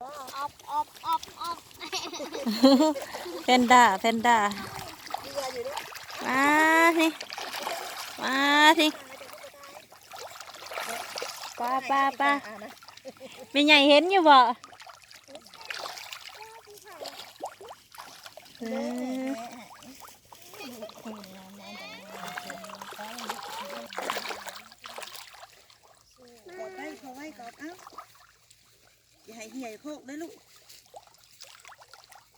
ອອບ ອອບ ອອບ ອອບ ແພນດ້າ ແພນດ້າ ມາພີ້ ມາພີ້ ປາ ປາ ປາ ແມ່ໃຫຍ່ເຫັນຢູ່ບໍ່? ເອີ ກອດໄວ້ ເຂົ້າໄວ້ ກອດ ເອົາ ຢ່າໃຫ້ເຫື່ອຍໂຄກເດີລູກ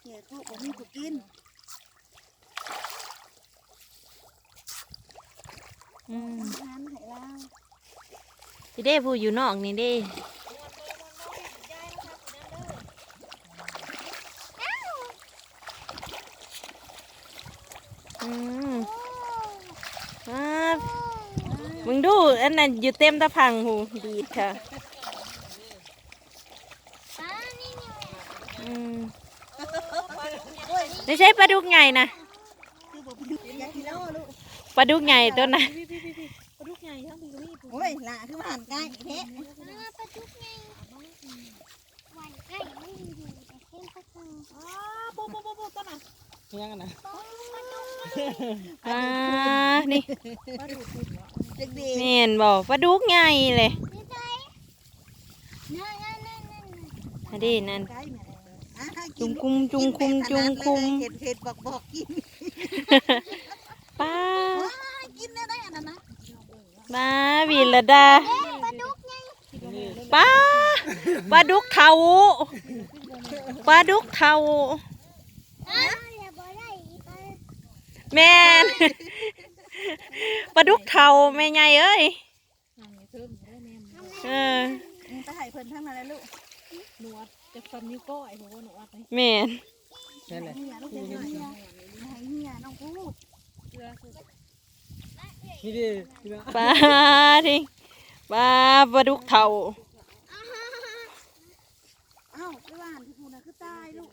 ເຫື່ອຍໂຄກບໍ່ມີຜູ້ກິນ. ອືມ ອາຫານໃຫ້ລາວ ຊິເດ້ ຜູ້ຢູ່ນອກນີ້ເດ້. ອືມ ອ້າ ເບິ່ງດູ ອັນນັ້ນຢູ່ເຕັມຕາພັງ ຫູ ດີດຄ່ະ. ອືມ ໄດ້ໃຊ້ປາດຸກໃຫຍ່ນະ ປາດຸກໃຫຍ່ໂຕນະ ປາດຸກໃຫຍ່ທັງປີກະມີ ໂອ້ຍ ຫຼ້າຄືວ່າຫັນໃກ້ແທ້ ປາດຸກໃຫຍ່ ຫວານໃກ້ມັນຢູ່ແຕ່ເຕັມປະຕູ ອໍ ປູ ປູ ປູ ປູ ໂຕນະ ຍັງນະ ປາດຸກ ອ່າ ນີ້ ປາດຸກ ຈັກເດ ແມ່ນບໍ່ ປາດຸກໃຫຍ່ເລີຍ ອັນນີ້ນັ້ນ ຈຸງຄຸມ ຈຸງຄຸມ ຈຸງຄຸມ ເຫັດ ເຫັດບອກໆກິນ ປາ ໂອ້ຍ ກິນແນວໃດອັນນັ້ນນະ ມາ ວິລະດາ ປາ ປາດຸກເທົ້າ ປາດຸກເທົ້າ ແມ່ນ ປາດຸກເທົ້າ ແມ່ໃຫຍ່ເອີຍ. ເອີ ໄປໃຫ້ເພິ່ນທາງນັ້ນແຫຼະລູກ ໜວດຈັກສ່ຳນິ້ວກ້ອຍ ເພາະວ່າໜວດນີ້ ແມ່ນ ນັ້ນແຫຼະ ເຫື່ອລູກ ເຫື່ອ ເຫື່ອ ໃຫ້ເຫື່ອນ້ອງຜູ້ ເກືອສຸດ ນີ້ເດ້ ປາທິ ປາ ປາດຸກເທົ້າ ອ້າວ ໄປຫວ່ານທີ່ພຸ້ນນະ ຄືຕາຍລູກ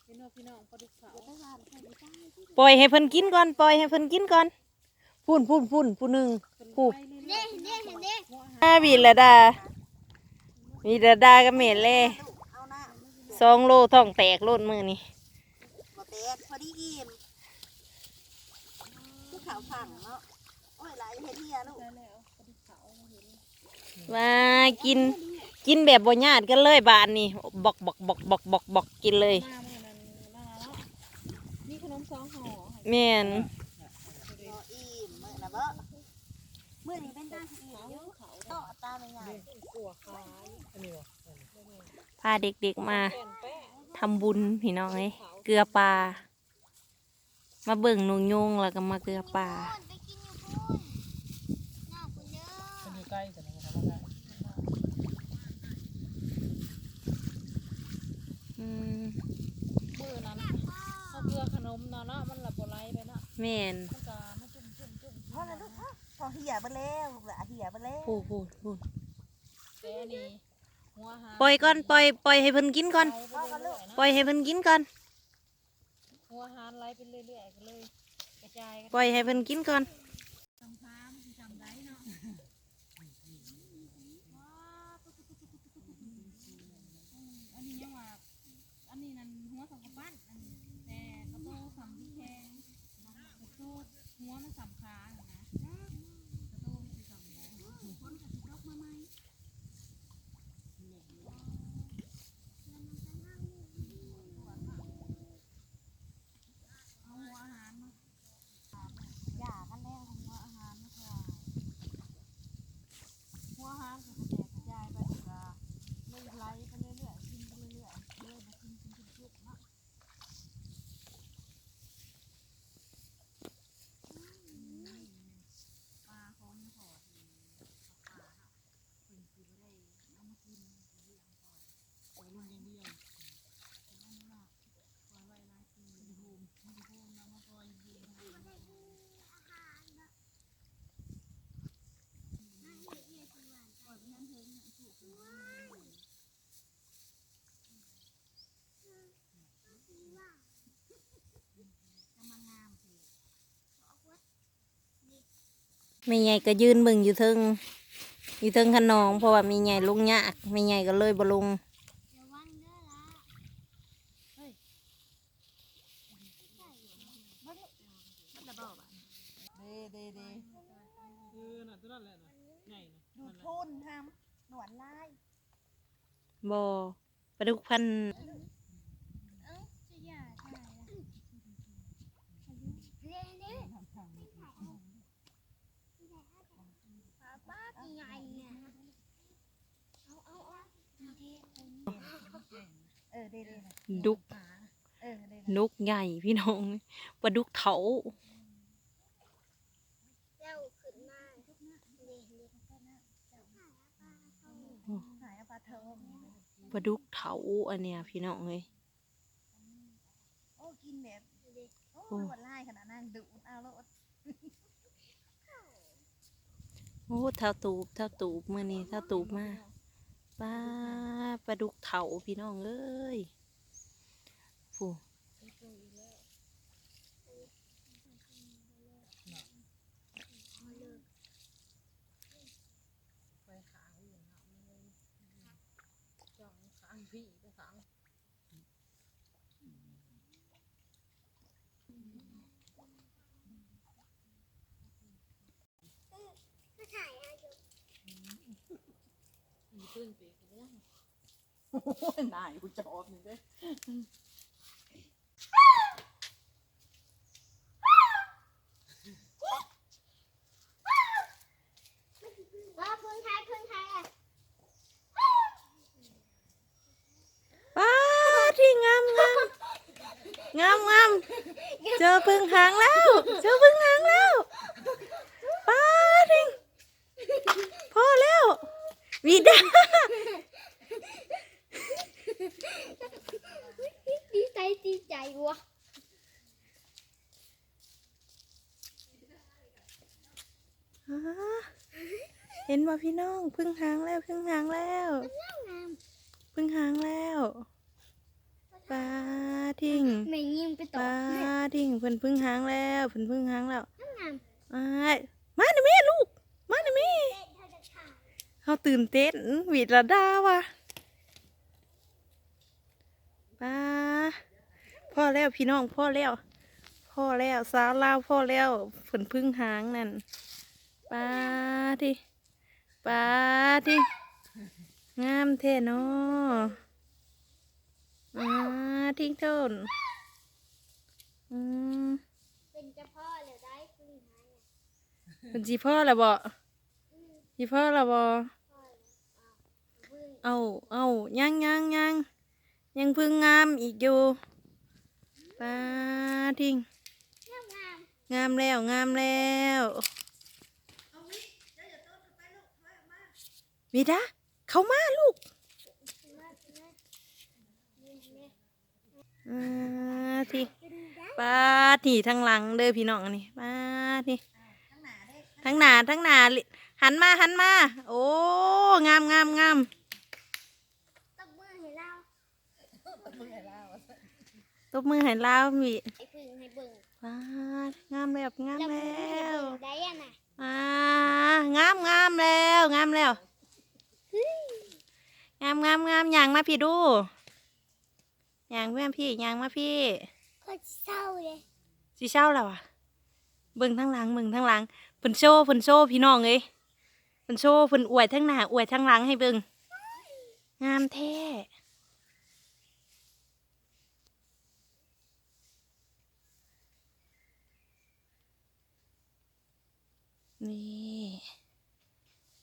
ເຫັນບໍ່ພີ່ນ້ອງ ປາດຸກເທົ້າ ໄປຫວ່ານໃສ່ຕາຍ ປ່ອຍໃຫ້ເພິ່ນກິນກ່ອນ ປ່ອຍໃຫ້ເພິ່ນກິນກ່ອນ. ພຸ້ນ ພຸ້ນ ພຸ້ນ ຜູ້ໜຶ່ງ ຜູ້ ເດ້ ເດ້ ເດ້ ອາ ວິລະດາ ວິລະດາກັບແມ່ແລ ສອງໂລ ທ້ອງແຕກໂລດມື້ນີ້ ບໍ່ແຕກ ພໍດີອີ່ມ ຄືເຂົ້າພັງເນາະ ໂອ້ຍ ຫຼາຍເຮັດເຫື່ອລູກ ມາກິນ ກິນແບບບໍ່ຍາດກັນເລີຍບາດນີ້ ບອກ ບອກ ກິນເລີຍ ມາມື້ນັ້ນ ມາເນາະ ມີຂະໜົມສອງຫໍ່ ແມ່ນ ອີ່ມມື້ນະເບາະ ມື້ນີ້ເປັນຕາຊິອີ່ມຢູ່ ເຕາະຕາແມ່ຍາຍ ພາເດັກໆມາທຳບຸນ ພີ່ນ້ອງເອີຍ ເກືອປ່າ ມາເບິ່ງນົກຍູງ ແລ້ວກໍມາເກືອປ່າ ໄປກິນຢູ່ພຸ້ນ ນອກພຸ້ນເດີ ມັນຢູ່ໃກ້ກັນ ທຳມະດາ ອືມ ມື້ນັ້ນເຮົາເກືອຂະໜົມເນາະ ເນາະ ມັນລະບໍ່ໄຫຼໄປເນາະ ແມ່ນ ມັນກໍມາຈຸ້ມໆໆ ພໍລະລູກ ພໍ ພໍ ເຫື່ອເບິດແລ້ວ ລູກຫຼ້າ ເຫື່ອເບິດແລ້ວ ໂອ້ໂຫ ແຕ່ອັນນີ້ ຫົວຫາ ປ່ອຍກ່ອນ ປ່ອຍ ປ່ອຍໃຫ້ເພິ່ນກິນກ່ອນ ປ່ອຍໃຫ້ເພິ່ນກິນກ່ອນ ຫົວຫານໄຫຼໄປເລື້ອຍໆ ກໍເລີຍກະຈາຍກັນ ປ່ອຍໃຫ້ເພິ່ນກິນກ່ອນ ສຳພາມັນຊິຊ່ຳໃດເນາະ ອັນນີ້ຍັງວ່າ ອັນນີ້ນັ້ນຫົວສ່ຳກະປັ້ນ ອັນນີ້ແຕ່ກະໂຕສ່ຳແຂ້ງ ກະໂຕຫົວມັນສ່ຳຂາຫັ້ນນະ ກະໂຕມັນຊິສ່ຳໃດ ຝົນກະຊິຕົກມາໃໝ່. ເອົາຫົວອາຫານມາ ຢ່າກັນແລ້ວ ເອົາຫົວອາຫານມາຖວາຍ ຫົວອາຫານກໍກະແຕກກະຈາຍໄປ ແລ້ວກະເລີຍໄຫຼໄປເລື້ອຍໆ ກິນໄປເລື້ອຍໆ ເລີຍບໍ່ກິນເປັນຊຸດໆເນາະ. ປາຂອງພໍ່ ເພິ່ນຊິບໍ່ໄດ້ເອົາມາກິນ ເພິ່ນຊິລ້ຽງກ່ອນ ປ່ອຍລົງຢ່າງດຽວ ເພິ່ນອະນຸລັກ ປ່ອຍໄວ້ຫຼາຍປີ ຢູ່ໂຮມ ຢູ່ໂຮມ ເອົາມາປ່ອຍຢູ່ໂຮມ ປ່ອຍໄປທາງເທິງ ແມ່ໃຫຍ່ກໍຢືນເບິ່ງຢູ່ເທິງ ຢູ່ເທິງຂະໜອງ ເພາະວ່າແມ່ໃຫຍ່ລົງຍາກ ແມ່ໃຫຍ່ກໍເລີຍບໍ່ລົງ. ປຸ້ນທຳ ຫຼວດລາຍ ບໍ່ ປາດຸກພັນ ເອົ້າ ຈະຢ່າຖ່າຍລະ ເລໆ ປາ ປາ ໃຫຍ່ ເອີ ເດ້ໆ ດຸກ ເອີ ເດ້ໆ ດຸກໃຫຍ່ພີ່ນ້ອງ ປາດຸກເຖົ້າ ເຈົ້າຂຶ້ນມາ ປາດຸກເຖົ້າອັນເນີ້ຍພີ່ນ້ອງເອີຍ. ໂອ້ ກິນແບບ ໂອ້ ໂອ້ ລວດລາຍຂະໜາດນັ້ນ ດູດເອົາໂລດ. ໂອ້ ທ້າວຕູບ ທ້າວຕູບ ມື້ນີ້ທ້າວຕູບມາ ປາ ປາດຸກເຖົ້າພີ່ນ້ອງເອີຍ ຜູ້ ໄປຂ້າງອື່ນເນາະ ມັນເລີຍ ຈ້ອງຂ້າງພີ້ໄປຂ້າງ ຄືນປີກແລ້ວ ໂອ້ຍ ນາຍ ກູຈະອອບນີ້ເດ້. ວ່າເພິ່ງໄທ ເພິ່ງໄທອະ ປາ ທີ່ງາມໆ ງາມໆ ເຈີເພິ່ງຫາງແລ້ວ ເຈີເພິ່ງຫາງແລ້ວ ປາ ທີ່ ພໍແລ້ວ ວິດາ ດີໃຈ ດີໃຈວະ. ອາ ເຫັນບໍ່ພີ່ນ້ອງ ເພິ່ງຫາງແລ້ວ ເພິ່ງຫາງແລ້ວ ງາມໆ ເພິ່ງຫາງແລ້ວ ປາ ທິງ ແມ່ຍິງໄປຕອບ ປາ ທິງ ເພິ່ນເພິ່ງຫາງແລ້ວ ເພິ່ນເພິ່ງຫາງແລ້ວ ງາມໆ ອ້າຍ ມານະແມ່ລູກ ມານະແມ່ ເຮົາຕື່ນເຕັ້ນ ວິດລະດາວ່າ. ປາ ພໍແລ້ວພີ່ນ້ອງ ພໍແລ້ວ ພໍແລ້ວ ສາວລາວພໍແລ້ວ ເພິ່ນເພິ່ງຫາງນັ້ນ ປາ ທີ່ ປາ ທີ່ ງາມແທ້ເນາະ ປາ ທີ່ໂທນ ອືມ ເພິ່ນຈະພໍແລ້ວໄດ໋ ເພິ່ງຫາງ ເພິ່ນຊິພໍແລ້ວບໍ? ຊິພໍແລ້ວບໍ? ເອົາ ເອົາ ຍັງ ຍັງ ຍັງ ຍັງເພິ່ງງາມອີກຢູ່ ປາ ທິງ ງາມແລ້ວ ງາມແລ້ວ ວິດາ ເຂົ້າມາລູກ. ອາ ທີ່ ປາ ທີ່ທາງຫຼັງເດີພີ່ນ້ອງ ອັນນີ້ ປາ ທີ່ ທາງໜ້າ ທາງໜ້າ ຫັນມາ ຫັນມາ ໂອ້ ງາມ ງາມ ງາມ ຕົບມືໃຫ້ລາວ ຕົບມືໃຫ້ລາວ ມີ ໃຫ້ເບິ່ງ ໃຫ້ເບິ່ງ ປາ ງາມແລ້ວ ງາມແລ້ວ ລະບຸໃຫ້ເບິ່ງໄດ້ອະນະ ອາ ງາມ ງາມແລ້ວ ງາມແລ້ວ ງາມ ງາມ ງາມ ຍ່າງມາພີ້ດູ. ຍ່າງມາພີ້ ຍ່າງມາພີ້ ຂ້ອຍຊິເຊົາເດ້ ຊິເຊົາແລ້ວຫວາ ເບິ່ງທາງຫຼັງ ເບິ່ງທາງຫຼັງ ເພິ່ນໂຊ ເພິ່ນໂຊ ພີ່ນ້ອງເອີຍ ເພິ່ນໂຊ ເພິ່ນອວຍທາງໜ້າ ອວຍທາງຫຼັງໃຫ້ເບິ່ງ ງາມແທ້ ນີ້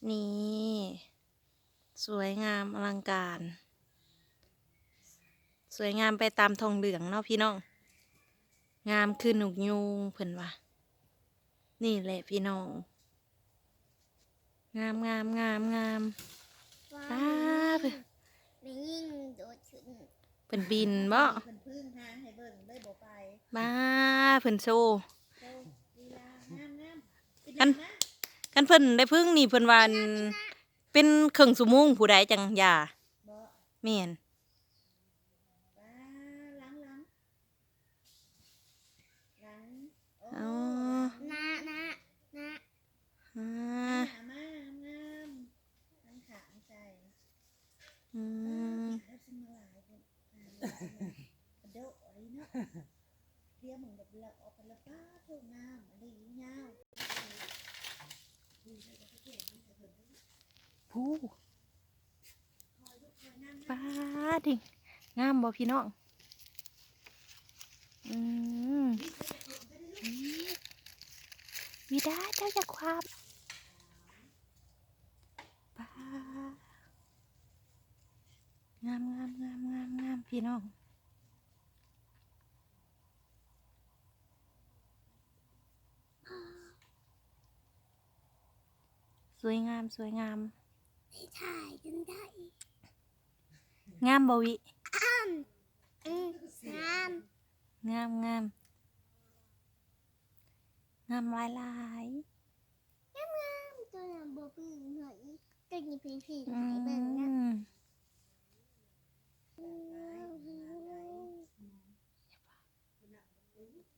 ນີ້ ສວຍງາມອະລັງການ ສວຍງາມໄປຕາມທ້ອງເຫຼືອງເນາະພີ່ນ້ອງ ງາມຄືນົກຍູງເພິ່ນວ່າ ນີ້ແຫຼະພີ່ນ້ອງ ງາມ ງາມ ງາມ ງາມ ວ້າ ປາ ເພິ່ນ ແມ່ຍິງໂດດຂຶ້ນ ເພິ່ນບິນບໍ? ເພິ່ນເພິ່ງຫາງໃຫ້ເບິ່ງເລີຍບໍ່ໄປ ປາ ເພິ່ນໂຊ ໂຊລີລາ ງາມໆ ຄັນ ຄັນເພິ່ນໄດ້ເພິ່ງນີ້ເພິ່ນວ່າ ເປັນເຄິ່ງຊົ່ວໂມງຜູ້ໃດຈັ່ງຢ່າ ບໍ່ ແມ່ນ ປາ ຫຼັງໆ ຫຼັງ ໂອ້ ອໍ ໜ້າ ໜ້າ ໜ້າ ອືມ ໜ້າມາງາມໆ ທັງຂາງໃສ່ ອືມ ເອີ ເອົາຊິມາຫຼາຍເດ້ ອາ ກະໂດະອີ່ຫຼີເນາະ ດຽວມັນແບບລະອອກໄປລະ ປາໂທ້ ງາມອີ່ຫຼີ ຍາວ. ອ້ ປາດ ງາມບໍ່ພີ່ນ້ອງ? ອືມ ວິດາ ເຈົ້າຢ່າຂວາບ ປາດ ງາມໆໆໆໆ ພີ່ນ້ອງ. ສວຍງາມ ສວຍງາມ ໄດ້ຖ່າຍຈົນໄດ້ ງາມບໍ່ວິ? ອືມ ງາມ ງາມ ງາມ ງາມຫຼາຍໆ ງາມໆ ຕົວນັ້ນບໍ່ປຶ້ມເຮົາອີກ ຕົວນີ້ເພິ່ນເຮັດໃຫ້ເບິ່ງນະ ອືມ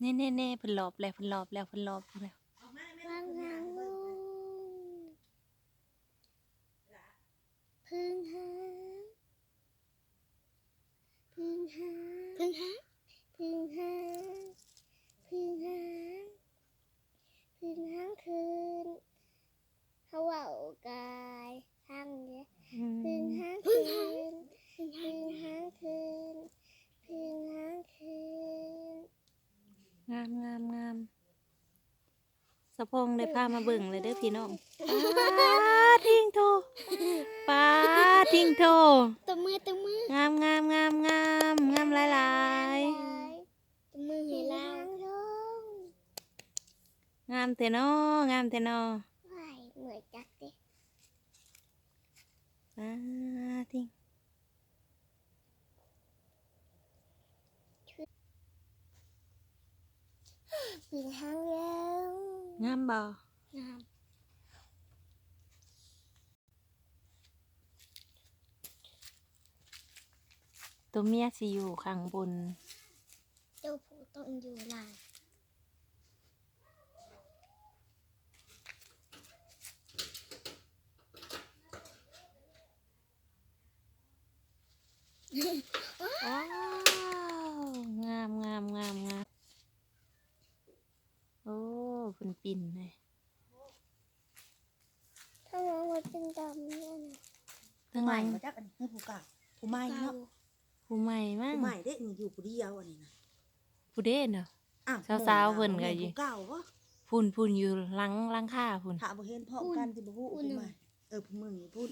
ນີ້ໆໆ ເພິ່ນລອບແລ້ວ ເພິ່ນລອບແລ້ວ ເພິ່ນລອບແລ້ວ ວາງຫາງງູ ເພິ່ງຫາງ ເພິ່ງຫາງ ເພິ່ງຫາງ ເພິ່ງຫາງ ເພິ່ງຫາງ ເພິ່ງຫາງຂຶ້ນ ເຮົາເວົ້າກາຍທາງເດ້ ອືມ ເພິ່ງຫາງຂຶ້ນ ເພິ່ງຫາງຂຶ້ນ ເພິ່ງຫາງຂຶ້ນ ງາມໆໆ ສາວພອງໄດ້ພາມາເບິ່ງແລ້ວເດີພີ່ນ້ອງ ປາດ ທິງໂທ ປາດ ທິງໂທ ຕົບມື ຕົບມື ງາມໆໆໆ ງາມຫຼາຍໆ ຕົບມືໃຫ້ລາວ ງາມແທ້ນໍ ງາມແທ້ນໍ ວ້າຍ ເມື່ອຍຈັກເດ້ ປາດ ທິງ ເປັນຫາງແລ້ວ ງາມບໍ່? ງາມ ຕົວເມຍຊິຢູ່ຂ້າງບົນ ຕົວຜູ້ຕ້ອງຢູ່ລ່າງ. ວ້າວ ງາມໆໆໆ ໂອ້ ເພິ່ນປິ່ນເລີຍ ທາງຫຼັງມັນເປັນດຳນີ້ນະ ທາງຫຼັງ ຜູ້ໃໝ່ບໍ່ຈັກ ອັນນີ້ຄືຜູ້ເກົ່າ ຜູ້ໃໝ່ເນາະ ຜູ້ໃໝ່ມັ້ງ ຜູ້ໃໝ່ເດ້ ນີ້ຢູ່ຜູ້ດຽວ ອັນນີ້ນະ ຜູ້ເດ້ນະ ອ້າວ ສາວໆ ເພິ່ນກໍຢູ່ ຜູ້ເກົ່າບໍ່ ພຸ້ນໆ ຢູ່ຫຼັງຫຼັງຄາພຸ້ນ ຖ້າບໍ່ເຫັນພ້ອມກັນ ຊິບໍ່ຮູ້ ຜູ້ໃໝ່ ເອີ ຜູ້ໃໝ່ພຸ້ນ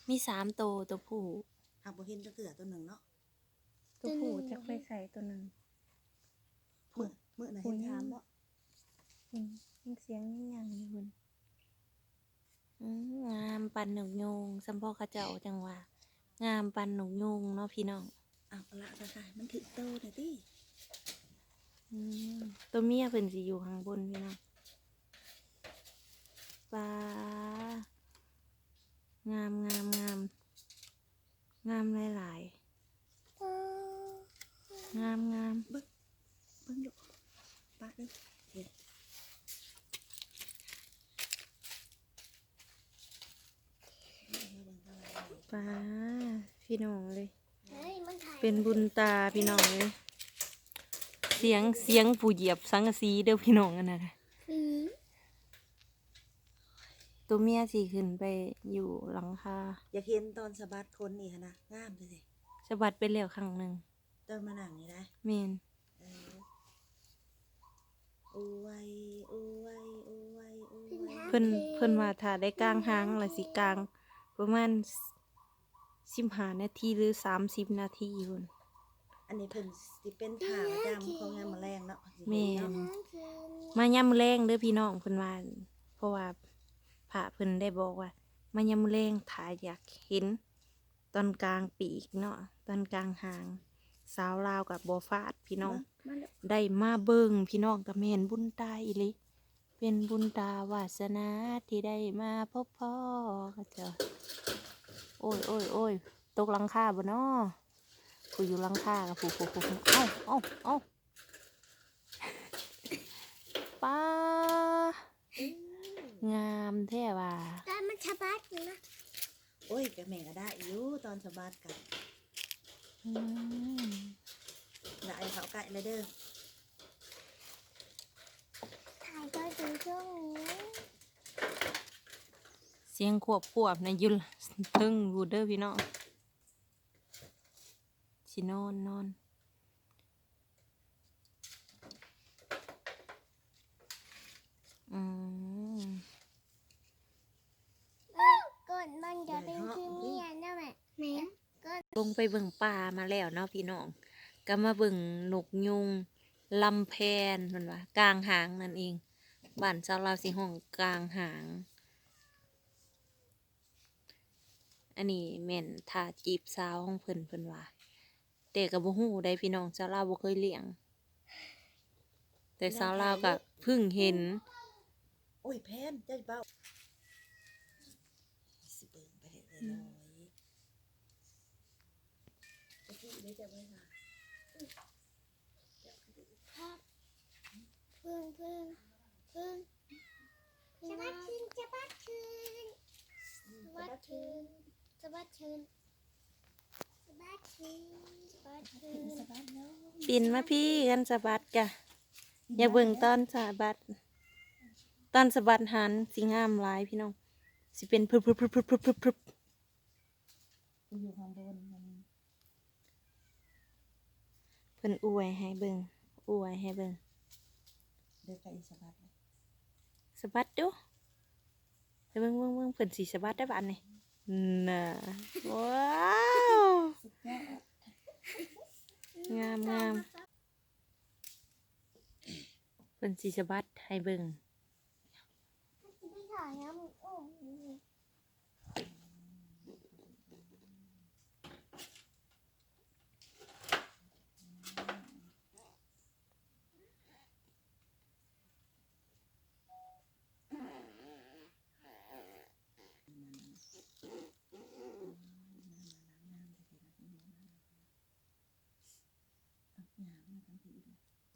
ມີສາມໂຕ ໂຕຜູ້ ຫາກບໍ່ເຫັນຈັກເທື່ອໂຕໜຶ່ງເນາະ ໂຕຜູ້ຈັກໄປໃສໂຕໜຶ່ງ ມື້ ມື້ນັ້ນເຫັນຖາມບໍ່ ອືມ ຍັງສຽງຍັງຍັງຢູ່ພຸ້ນ ອືມ ງາມປານນົກຍູງ ສ່ຳພໍ່ເຂົາເຈົ້າຈັ່ງວ່າ ງາມປານນົກຍູງເນາະພີ່ນ້ອງ ເອົາລະ ມັນຖືກໂຕນະຕິ ອືມ ໂຕເມຍເພິ່ນຊິຢູ່ຂ້າງບົນພີ່ນ້ອງ ປາ ງາມ ງາມ ງາມ ງາມຫຼາຍໆ ງາມໆ ເບິ່ງ ເບິ່ງຢູ່ ປະເດີ ປາ ພີ່ນ້ອງເອີຍ ເປັນບຸນຕາພີ່ນ້ອງເອີຍ ສຽງ ສຽງຜູ້ຢຽບສັງກະສີເດີພີ່ນ້ອງ ອັນນັ້ນ ອືມ ຕົວເມຍຊິຂຶ້ນໄປຢູ່ຫຼັງຄາ ຢາກເຫັນຕອນສະບັດຂົນນີ້ຫັ້ນນະ ງາມແທ້ໆ ສະບັດໄປແລ້ວຄັ້ງໜຶ່ງ ຕອນມານັ່ງນີ້ນະ ແມ່ນ ເອີ ໂອ້ຍ ໂອ້ຍ ໂອ້ຍ ໂອ້ຍ ເພິ່ນ ເພິ່ນວ່າຖ້າໄດ້ກາງຫາງລະຊິກາງປະມານ ສິບຫ້ານາທີ ຫຼື ສາມສິບນາທີພຸ້ນ ອັນນີ້ເພິ່ນຊິເປັນທ່າປະຈຳຂອງຍາມມື້ແລງເນາະ ແມ່ນ ມາຍາມມື້ແລງເດີພີ່ນ້ອງ ເພິ່ນວ່າ ເພາະວ່າພະເພິ່ນໄດ້ບອກວ່າ ມາຍາມມື້ແລງ ຖ້າຢາກເຫັນຕອນກາງປີກເນາະ ຕອນກາງຫາງ ສາວລາວກໍບໍ່ພາດພີ່ນ້ອງ ໄດ້ມາເບິ່ງພີ່ນ້ອງ ກໍແມ່ນບຸນຕາອີ່ຫຼີ. ເປັນບຸນຕາວາສະໜາທີ່ໄດ້ມາພົບພໍ້ເຂົາເຈົ້າ. ໂອ້ຍ ໂອ້ຍ ໂອ້ຍ ຕົກຫຼັງຄາບໍ່ນໍ? ຜູ້ຢູ່ຫຼັງຄາກໍຜູ້ ຜູ້ ຜູ້ ເອົ້າ ເອົ້າ ເອົ້າ ປາ ງາມແທ້ວ່າ. ຕອນມັນສະບັດນະ. ໂອ້ຍ ກະແມ່ນກະໄດ້ຢູ່ ຕອນສະບັດກະ ອືມ ໄດ້ເຂົ້າໃກ້ແລ້ວເດີ. ຖ່າຍຕອນເປັນຊ່ວງນີ້ ສ ສຽງຄວບໆນະ ຢູ່ເທິງພຸ້ນເດີພີ່ນ້ອງ. ຊິນອນ ນອນ. ອືມ ກົ້ນມັນຈະເປັນຄືເມຍນະແມ່. ແມ່ນ. ລົງໄປເບິ່ງປ່າມາແລ້ວເນາະພີ່ນ້ອງ, ກໍມາເບິ່ງນົກຍຸງລຳແພນ ເພິ່ນວ່າກາງຫາງນັ້ນເອງ, ບ້ານຊາວລາວຊິຮ້ອງກາງຫາງ. ອັນນີ້ແມ່ນທ່າຈີບສາວຂອງເພິ່ນ ເພິ່ນວ່າ, ແຕ່ກໍບໍ່ຮູ້ໃດ໋ພີ່ນ້ອງ, ຊາວລາວບໍ່ເຄີຍລ້ຽງ, ແຕ່ຊາວລາວກໍເພິ່ງເຫັນ. ໂອ້ຍ ແພນ ເຈົ້າເວົ້າ ຊິເບິ່ງໄປເລື້ອຍໆ. ຕະກີ້ໄດ້ຈະໄວ້ຫາ ເພິ່ງ ເພິ່ງ ເພິ່ງ ສະບັດຂຶ້ນ ສະບັດຂຶ້ນ ສະບັດຂຶ້ນ ສະບັດຂຶ້ນ ສະບັດຂຶ້ນ ສະບັດຂຶ້ນ. ປີນມາພີ້ ກັນສະບັດກະ ຢາກເບິ່ງຕອນສະບັດ, ຕອນສະບັດຫັ້ນຊິງາມຫຼາຍພີ່ນ້ອງ, ຊິເປັນພຶບໆ ຢູ່ຂ້າງບົນມັນ. ເພິ່ນອວຍໃຫ້ເບິ່ງ ອວຍໃຫ້ເບິ່ງ. ເດີ ໄປສະບັດ ສະບັດດູ. ເບິ່ງ ເບິ່ງ ເບິ່ງ ເພິ່ນຊິສະບັດໄດ້ບາດນີ້. ນະ ວ້າວ ສຸດຍອດ ງາມ ງາມ. ເພິ່ນຊິສະບັດໃຫ້ເບິ່ງ.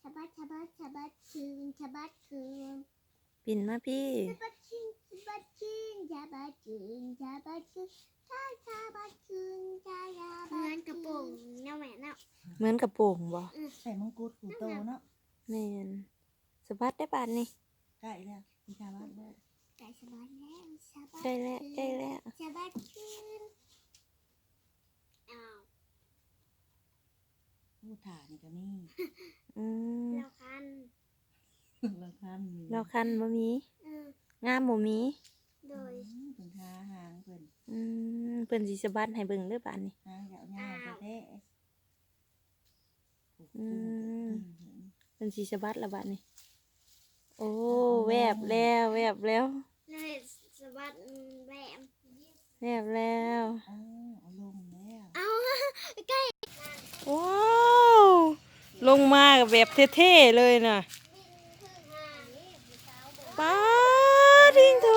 ສະບັດ ສະບັດ ສະບັດຄືນ ສະບັດຄືນ. ປິ່ນມາພີ້. ສະບັດຄືນ ສະບັດຄືນ ສະບັດຄືນ ສະບັດຄືນ ສະບັດຄືນ ສະບັດຄືນ. ເໝືອນກະໂປງເນາະແມ່ເນາະ. ເໝືອນກະໂປງບໍ່? ອື ໃສ່ມົງກຸດຄູໂຕເນາະ. ແມ່ນ. ສະບັດໄດ້ບາດນີ້. ໃກ້ແລ້ວ ຊິສະບັດແລ້ວ. ໃກ້ສະບັດແລ້ວ ສະບັດ ໃກ້ແລ້ວ ໃກ້ແລ້ວ ສະບັດຄືນ. ອ້າວ ໂອ້ ທ່ານີ້ກໍມີ. ອືມ ລາວຄັນ ລາວຄັນມີ ລາວຄັນບໍ່ມີ. ອື ງາມບໍ່ມີ. ໂດຍ ອືມ ເພິ່ນທາຫາງເພິ່ນ. ອືມ ເພິ່ນຊິສະບັດໃຫ້ເບິ່ງເດີບາດນີ້. ຫາງຍາວໆແທ້ໆ. ອືມ ເພິ່ນຊິສະບັດລະບາດນີ້. ໂອ້ ແວບແລ້ວ ແວບແລ້ວ ສະບັດແວບ ແວບແລ້ວ. ເອົາ ເອົາລົງແລ້ວ. ເອົາ ໃກ້ ວ້າວ ລົງມາກໍແບບເທ່ໆເລີຍນະ. ປາດທິງໂທ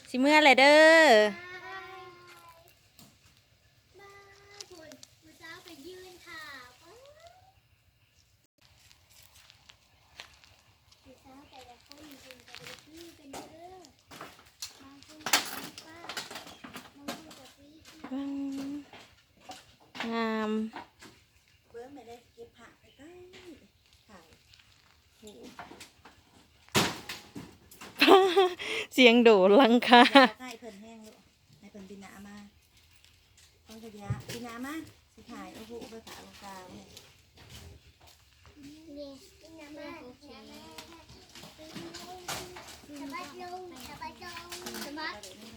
ຊິເມືອແຫຼະເດີ. ມາພຸ້ນ ຜູ້ສາວໄປຢືນຖ້າ ປ້າ ຜູ້ສາວແຕ່ລະຄົນເພິ່ນກໍບໍ່ໄດ້ຄືກັນເດີ ບາງຄົນກໍສີຟ້າ ບາງຄົນກໍສີ ອືມ ງາມ. ເບິ່ງແມ່ໄດ້ເກັບຜ້າໃກ້ໆ ຖ່າຍ ໂອ້ ສຽງໂດດຫຼັງຄາ ຢ່າເອົາໃກ້ເພິ່ນແຮງລູກ ໃຫ້ເພິ່ນບິນໜ້າມາ ຕ້ອງຂະຫຍາ ບິນໜ້າມາ ຊິຖ່າຍ ເອົາຜູ້ໄປຝາກລູກກາ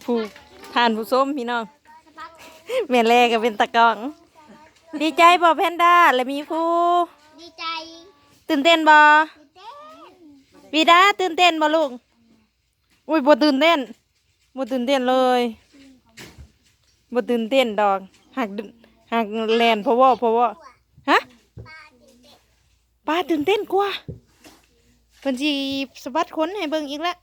ຜູ້ ທ່ານຜູ້ຊົມພີ່ນ້ອງ ແມ່ແລກໍເປັນຕາກ້ອງ. ດີໃຈບໍ່ແພນດ້າ ແລະມີຄູ? ດີໃຈ. ຕື່ນເຕັ້ນບໍ່? ຕື່ນເຕັ້ນ. ວີດາ ຕື່ນເຕັ້ນບໍ່ລູກ? ໂອ້ຍ ບໍ່ຕື່ນເຕັ້ນ ບໍ່ຕື່ນເຕັ້ນເລີຍ ບໍ່ຕື່ນເຕັ້ນດອກ ຫາກ ຫາກແລ່ນພະວໍ້ ພະວໍ້. ຮະ? ປາຕື່ນເຕັ້ນກວ່າ ເພິ່ນຊິສະບັດຂົນໃຫ້ເບິ່ງອີກລະ.